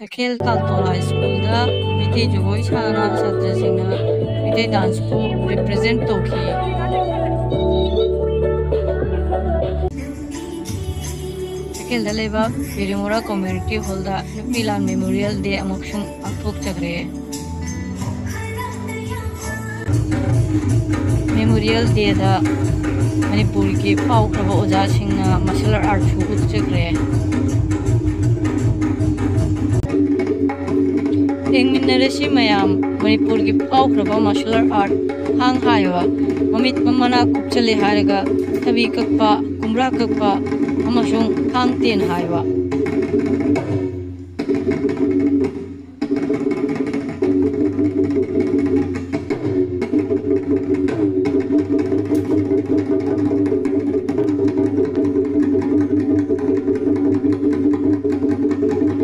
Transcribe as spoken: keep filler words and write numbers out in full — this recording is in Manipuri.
ꯇꯈꯦꯜ ꯀꯥꯜꯇꯣ ꯍꯥꯏ ꯁ꯭ꯀꯨꯜꯗ ꯃꯩꯇꯩ ꯖꯒꯣꯏ ꯁꯥꯅ ꯁꯥꯇ꯭ꯔꯁꯤꯡꯅ ꯃꯩꯇꯩ ꯗꯥꯟꯁꯄꯨ ꯔꯤꯄ꯭ꯔꯖꯦꯟ ꯇꯧꯈꯤ꯫ ꯇꯈꯦꯜꯗ ꯂꯩꯕ ꯕꯤꯔꯤꯃꯨꯔꯥ ꯀꯝꯃ꯭ꯌꯨꯅꯤꯇꯤ ꯍꯣꯜꯗ ꯅꯨꯄꯤ ꯂꯥꯟ ꯃꯦꯃꯣꯔꯤꯌꯦꯜ ꯗꯦ ꯑꯃꯁꯨꯡ ꯄꯥꯡꯊꯣꯛꯆꯈ꯭ꯔꯦ꯫ ꯃꯦꯃꯣꯔꯤꯌꯦꯜ ꯗꯦꯗ ꯃꯅꯤꯄꯨꯔꯒꯤ ꯐꯥꯎꯈ꯭ꯔꯕ ꯑꯣꯖꯥꯁꯤꯡꯅ ꯃꯥꯔꯁꯦꯜ ꯑꯥꯔꯠꯁꯨ ꯎꯠꯆꯈ꯭ꯔꯦ꯫ ꯌꯦꯡꯃꯤꯟꯅꯔꯁꯤ ꯃꯌꯥꯝ, ꯃꯅꯤꯄꯨꯔꯒꯤ ꯐꯥꯎꯈ꯭ꯔꯕ ꯃꯥꯔꯁꯦꯜ ꯑꯥꯔꯠ ꯊꯥꯡ ꯍꯥꯏꯕ, ꯃꯃꯤꯠ ꯃꯅꯥ ꯀꯨꯞꯆꯜꯂꯦ ꯍꯥꯏꯔꯒ ꯊꯕꯤ ꯀꯛꯄ, ꯀꯨꯝꯕ꯭ꯔꯥ ꯀꯛꯄ ꯑꯃꯁꯨꯡ ꯊꯥꯡ ꯇꯦꯟ ꯍꯥꯏꯕ